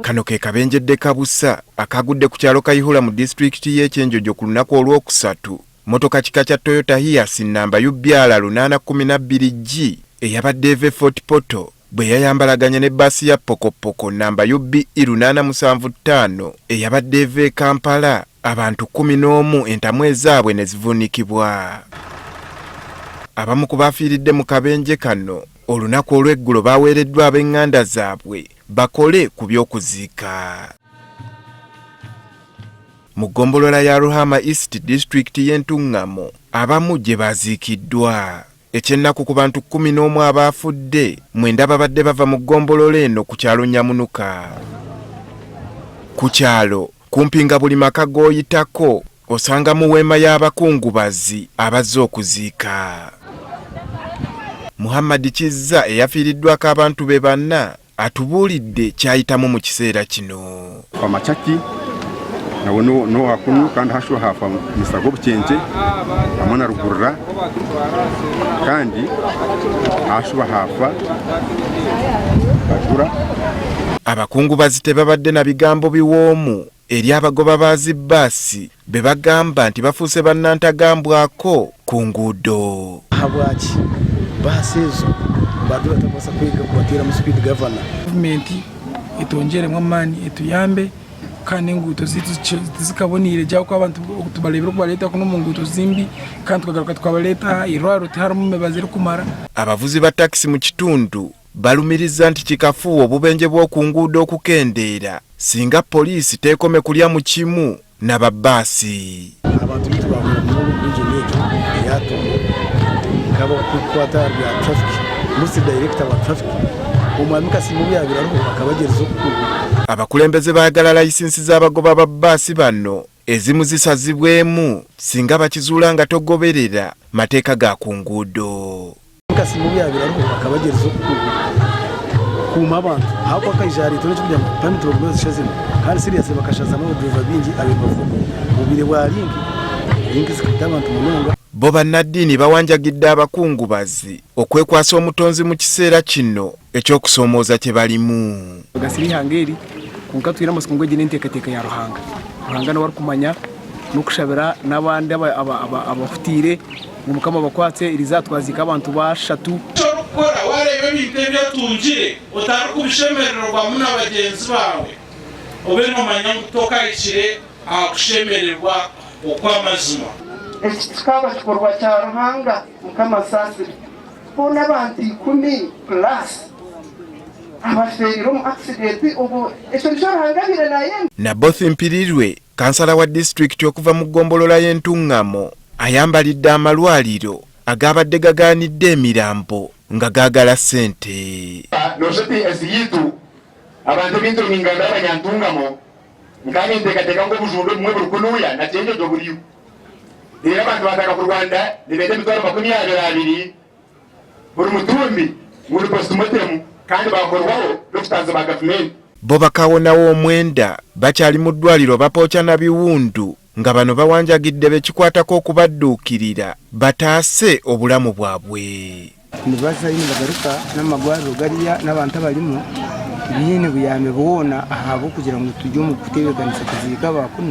Kano ke kabenje kabusa akagudde ku kyalo Kayihura mu disitulikiti y'e Kyenjojo ku lunaku olwokusatu. Motoka kika kya Toyota Hiace nnamba UBR 812G eyabadde eva e Fort Portal bwe yayambalaganye ne bbaasi ya Pokopoko nnamba UBE 875 eyabadde eva e Kampala, abantu 11 entamu ezaabwe ne zivuunikibwa. Abamu ku baafiiridde mu kabenje kano olunaku olw'eggulo baweereddwa ab'eŋŋanda zaabwe bakole ku by'okuziika. Mu ggombolola ya Ruhama East, disitulikiti y'e Ntungamo, abamu gye baziikiddwa. Ekyennaku ku bantu 11 abaafudde, 9 babadde bava mu ggombolola eno ku kyalo Nyamunuka. Ku kyalo kumpi nga buli maka g'oyitako osangamu weema y'abakungubazi abazze okuziika. Muhammad Kizza eyafiiriddwako abantu be 4 atubuulidde ky'ayitamu mu kiseera kino. Amachaki nawe nowakunu kandi hashuba hafa musago obucenke hamwe na rugurira kandi hashuba hafa bagura. Abakungubazi tebabadde na bigambo biwoomu eri abagoba ba zi bbaasi be bagamba nti bafuuse bannantagambwako ku nguudo. Habwaki baasi ezo bantu batabaasa kwega kubateeramu speed governor? Gavumenti etongeremu amaani etuyambe kandi enguuto zaitu tizikaboniire gye ahabw'okuba abantu tubareebire okubareeta kunu omu nguuto zimbi kandi tukagaruka tukabareeta aha irwariro tiharimu mibazi erikumara. Abavuzi ba takisi mu kitundu balumiriza nti kikafuuwe obubenje bw'oku nguudo okukendeera singa poliisi teekome kulya mu kimu na babbaasi. Abantu baitu bahurira munonga omu region egyo eya Tooro nk'abarikukwata aha bya traffic, most director wa traffic omwami Kasiima obu yaabaire ariho akabagyeriza okukugu. Abakulembeze baagala layisinsi z'abagoba ba bbaasi bano ezimu zisazibwemu singa bakizuula nga togoberera mateeka ga ku nguudo. Kasiima obu yaabaire ariho akabagyeriza okukuuma abantu ahakuba akaija yareetera ekyokugira ngu pamiti bagume bazishazemu kandi seriously bakashazamu abadriver baingi abaire nibavuga omu bwire bwa linki, linki zikaita abantu munonga. Bo bannaddiini bawanjagidde abakungubazi okwekwasa omutonzi mu kiseera kino eky'okusoomooza kye balimu. Bagasire eihanga eri, kwonka twine amatsiko ngu egi n'enteekateeka ya Ruhanga. Ruhanga niwe arikumanya n'okushabira n'abandi abahutiire ngu Mukama abakwatse. Eriizooba twaziika abantu bashatu. Eki orikukora waareeba ebintu ebi otungire otarikubishemerererwamu na bagyenzi baawe, obe noomanya ngu tokahikire aha kushemererwa okw'amazima. Eki kikaba kikorwa kya Ruhanga. Mukama asaasire. Hoona abantu 10 plus abafeereire omu accident obwo ekyo nikyo Ruhanga abaire nayenda? Naboth Mpirirwe, kansala wa disitulikiti okuva mu ggombolola y'e Ntungamo ayambalidde amalwaliro agaabadde gagaanidde emirambo nga gaagala ssente. Noshusha oti ensi yaitu abantu ebintu ningambira abanyantungamo nkaba ninteekateeka ngu obujunde obumwe buri kunuya na Kyenjojo buriyo. Reero abantu baatandika kurwanda nibeeta 220,000 buri mutumbi ngu ni postmortem kandi baakorwaho n'okutaanza ba gavumenti. Bo bakawonawo 9 bakyali mu ddwaliro bapooca na biwundu nga bano bawanjagidde be kikwatako okubadduukirira bataase obulamu bwabwe. Nibazayo nibagaruka n'amarwariro gariya n'abantu abarimu tibaine buyambi bwona ahabw'okugira ngu turi omu kuteebekanisa kuziika abakunu.